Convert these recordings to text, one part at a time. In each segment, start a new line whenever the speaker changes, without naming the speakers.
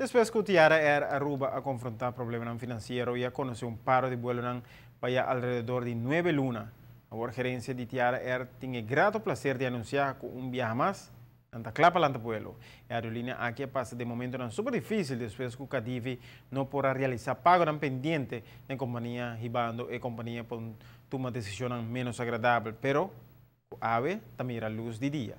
Despues cu Tiara Air Aruba a confronta problemanan financiero y a conoce un paro di vuelonan pa ya alrededor di 9 luna, awor gerencia di Tiara Air tin e grato placer di anuncia cu un biaha mas nan ta cla pa lanta vuelo. E aerolinea aki a pasa den momentonan super dificil despues cu Cadivi no por a realisa pagonan pendiente den compania, hibando e compania pa un tuma decisionnan menos agradabel, pero cu awe ta mira luz di dia.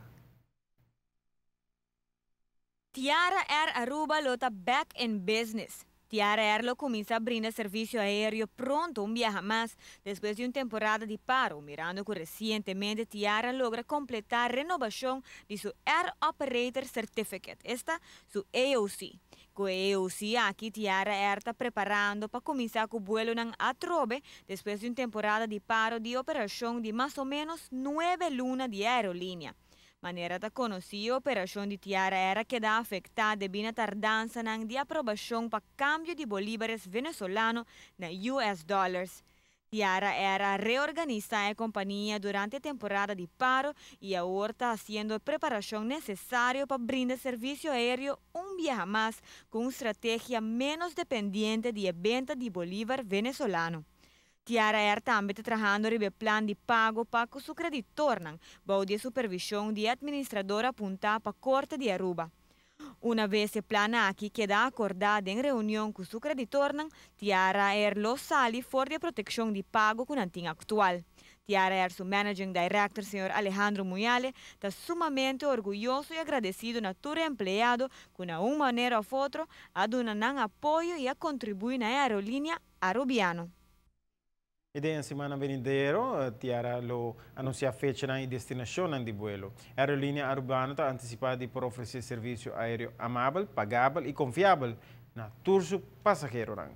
Tiara Air Aruba lo ta back in business. Tiara Air lo cuminsa brinda servicio aereo pronto un biaha mas despues di un temporada di paro, mirando cu recientemente Tiara a logra completa renobacion di su Air Operator Certificate, esta su AOC. Cu e AOC aki Tiara Air ta preparando pa cuminsa cu vuelonan atrobe despues di un temporada di paro di operacion di mas o menos 9 luna di aerolinea. Manera ta conoci, operacion di Tiara Air a keda afecta debi na tardansanan di aprobacion pa cambio di bolivares venezolano na US dollars. Tiara Air a reorganisa e compania durante e temporada di paro y awor ta haciendo e preparacion necesario pa brinda servicio aereo un biaha mas cu un strategia menos dependiente di e benta di bolivar venezolano. Tiara Air tambe ta trahando riba e plan di pago pa cu su creditornan, bou di e supervision di e administrador apunta pa Corte di Aruba. Una vez e plan aki keda acorda den reunion cu su creditornan, Tiara Air lo sali for di e proteccion di pago cu nan tin actual. Tiara Air su Managing Director, señor Alejandro Muyale, ta sumamente orguyoso y agradecido na tur e empleado cu na un manera of otro a duna nan apoyo y a contribui na e aerolinea Arubiano.
I den simannan venidero, Tiara lo anunsiá fechanan i destinashonnan di buelo. Aerolínea Arubano ta antisipá di por ofresé servisio aéreo amabel, pagabel i konfiabel na tur su pasaheronan.